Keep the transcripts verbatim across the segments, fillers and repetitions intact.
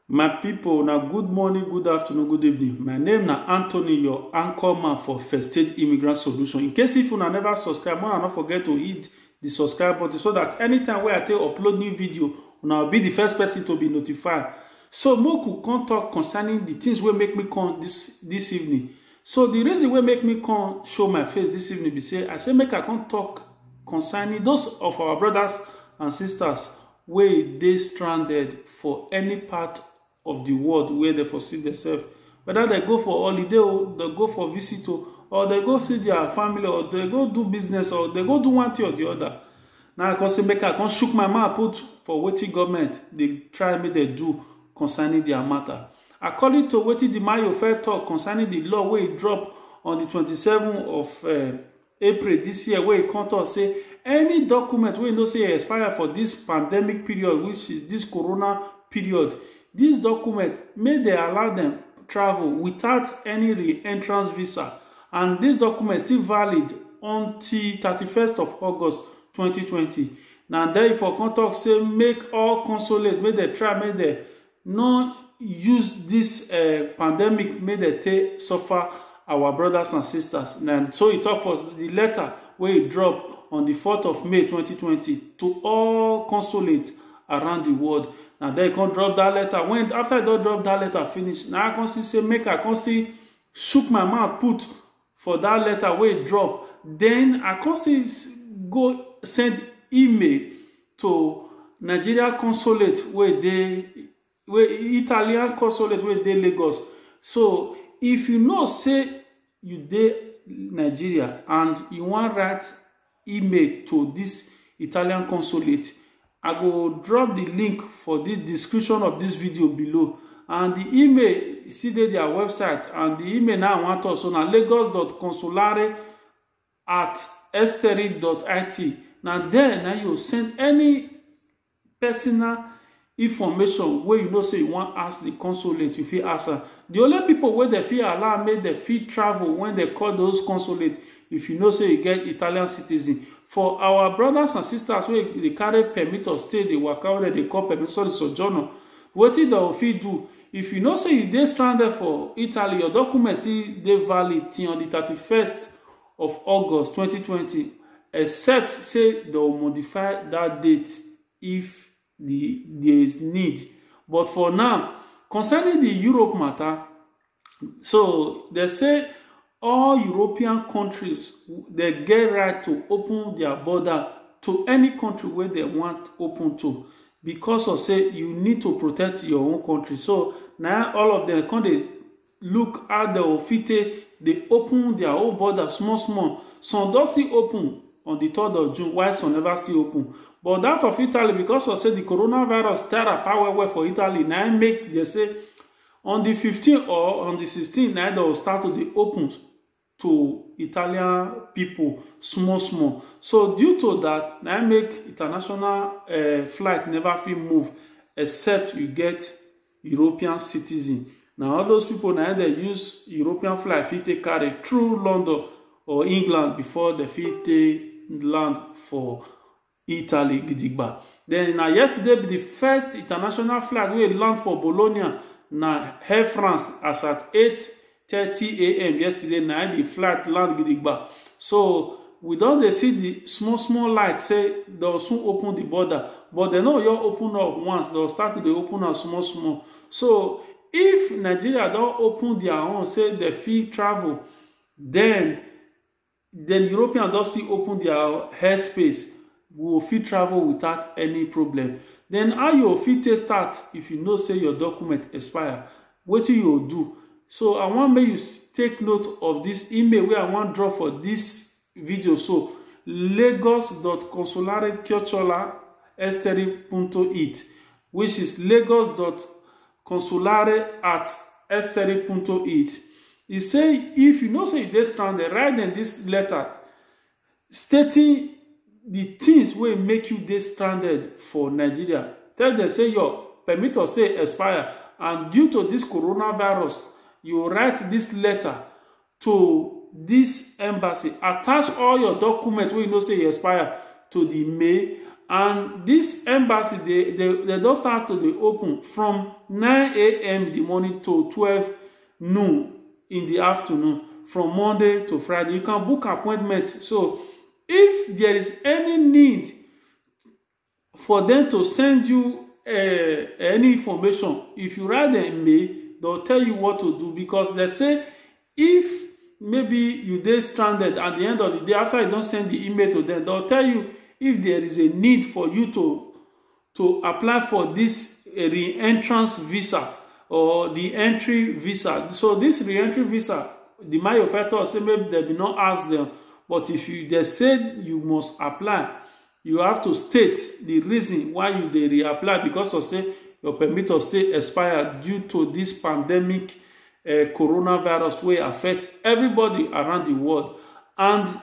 My people, now good morning, good afternoon, good evening. My name na Anthony, your anchor man for First Aid Immigrant Solution. In case if una never subscribe, una no forget to hit the subscribe button so that anytime where I take upload new video, una will be the first person to be notified. So make we come talk concerning the things wey make me come this this evening. So the reason wey make me come show my face this evening be say I say make I come talk concerning those of our brothers and sisters wey dey stranded for any part of the world where they for see themselves. Whether they go for holiday, or they go for visit, or, or they go see their family, or they go do business, or they go do one thing or the other. Now I come say make I come shook my mouth put for wetin government dey try make they do concerning their matter. According to wetin the Mayo Fair talk concerning the law wey e drop on the twenty-seven of uh, April this year, wey e come talk say any document wey you know say e expire for this pandemic period, which is this corona period, this document make they allow them travel without any re-entrance visa, and this document still valid until thirty-first of August twenty twenty. Now there for come talk say make all consulate make they try make they no use this uh, pandemic make they take suffer our brothers and sisters. And so he talk for the letter wey e drop on the fourth of May twenty twenty to all consulate around the world. Now they come drop that letter. When after they don drop that letter finish, now I come see say make I come see shook my mouth put for that letter wey e drop. Then I come see s- go send email to Nigeria consulate wey dey wey Italian consulate wey dey Lagos. So if you know say you dey Nigeria and you wan write email to this Italian consulate, I go drop the link for the description of this video below. And the email still dey their website, and the email now I wan talk so na lagos dot consulare at esteri dot it. Na there na you send any personal information wey you know say you wan ask the consulate, you fit ask am. The only people wey dem fit allow make dem fit travel when dem call those consulate, if you know say you get Italian citizen. For our brothers and sisters wey dey carry permit of stay dey waka, wey dem dey call permit, sorry, sojourner, wetin dem fit do, if you know say you dey stranded for Italy, your documents still dey valid till on the thirty-first of August twenty twenty, except say dem modify that date if the there is need. But for now, concerning the Europe matter, so they say all European countries, they get right to open their border to any country where they want open to, because of say you need to protect your own country. So now all of them come dey look how they will fit take dey open their own border small small. Some don still open on the third of June, while some never still open. But that of Italy, because of say the coronavirus tear apart well well for Italy, na im make they say on the fifteen or on the sixteen na im they will start to dey open to Italian people small small. So due to that, na im make international uh, flight never fit move except you get European citizen. Now all those people now they use European flight fit take carry through London or England before they fit take land for Italy gidigba. Then now yesterday be the first international flight wey land for Bologna na Air France as at eight thirty a m yesterday na the flight land gidigba. So we don dey see the small small light say they'll soon open the border, but they no just open up once, they'll start to dey open am small small. So if Nigeria don open their own say they fit travel, then then European don still open their airspace, we go fit travel without any problem. Then how you go fit take start if you know say your document expire? Wetin you go do? So I wan make you s- take note of this email wey I wan drop for this video so, lagos dot consulare chiocciola esteri punto it, which is lagos dot consulare at esteri punto it. E say if you know say you dey stranded, write dem this letter stating the things wey make you dey stranded for Nigeria. Tell dem say your permit of stay expire, and due to this coronavirus, you write this letter to this embassy, attach all your documents wey you know say e expire to the mail, And this embassy, they, they, they don start to dey open from nine a.m. in the morning to twelve noon in the afternoon, from Monday to Friday. You can book appointment. So if there is any need for them to send you uh, any information, if you write them mail, they'll tell you what to do, because they say if maybe you dey stranded at the end of the day, after you don send the email to them, they'll tell you if there is a need for you to to apply for this uh, re-entrance visa or the entry visa. So this re-entry visa, the mayo first talk say maybe they be not ask them, but if you they say you must apply, you have to state the reason why you dey reapply, because of say your permit of stay expire due to this pandemic uh, coronavirus wey affect everybody around the world. And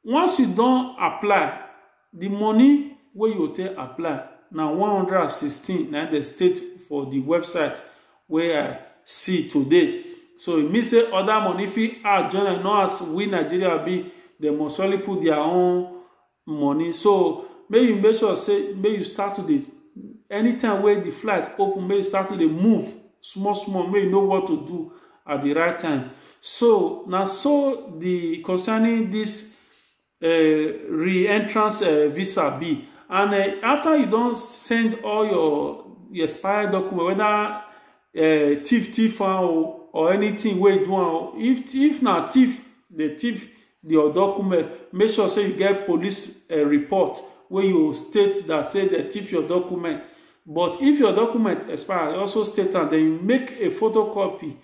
once you don apply, the money wey you take apply na one hundred and sixteen na the state for the website wey I see today. So e mean say other money fit add join am, not as we Nigeria be, dem must surely put their own money. So make you make sure say make you start to dey, anytime wey the flight open, make you start to dey move small small, make you know what to do at the right time. So na so the concerning this uh, re-entrance uh, visa be. And uh, after you don send all your your expired document, whether uh, thief thief am o or anything wey do am o, if if na thief dey thief your document, make sure say you get police uh, report wey you state that say dem thief your document. But if your document expire, also state am, then you make a photocopy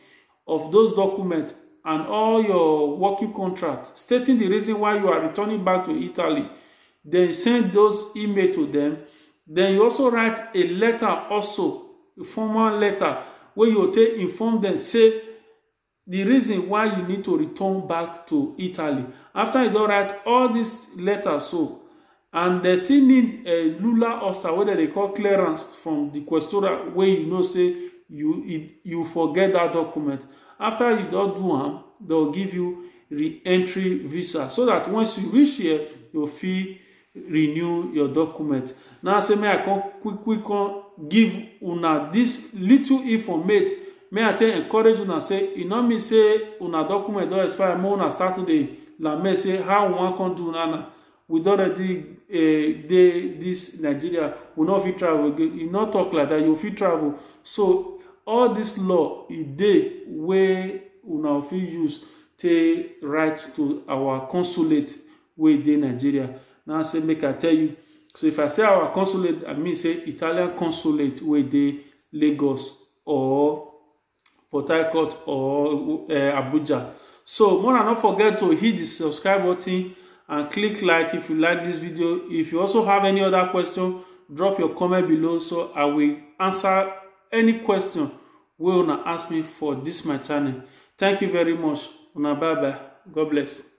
of those documents and all your working contract stating the reason why you are returning back to Italy. Then send those email to them. Then you also write a letter, also a formal letter, where you take inform them say the reason why you need to return back to Italy. After you don write all these letters so, and they still need a Lula Osta, wey dem dey call clearance from the Questura, wey you know say you you forget that document. After you don do am, they'll give you re-entry visa, so that once you reach here, you fit renew your document. Now say make I come quick quick come give una this little informate. Make I take encourage una say e no mean say una document don expire, make una start to dey lament say how we wan come do now. We don already uh, dey this Nigeria, we no fit travel again. You no talk like that, you fit travel. So all this law e dey wey una fit use take write to our consulate wey dey Nigeria. Now say make I tell you. So if I say our consulate, I mean say Italian consulate wey dey Lagos or Port Harcourt or uh, Abuja. So more, no forget to hit the subscribe button and click like if you like this video. If you also have any other question, drop your comment below, so I will answer any question wey una ask me for this my channel. Thank you very much. Una bye bye. God bless.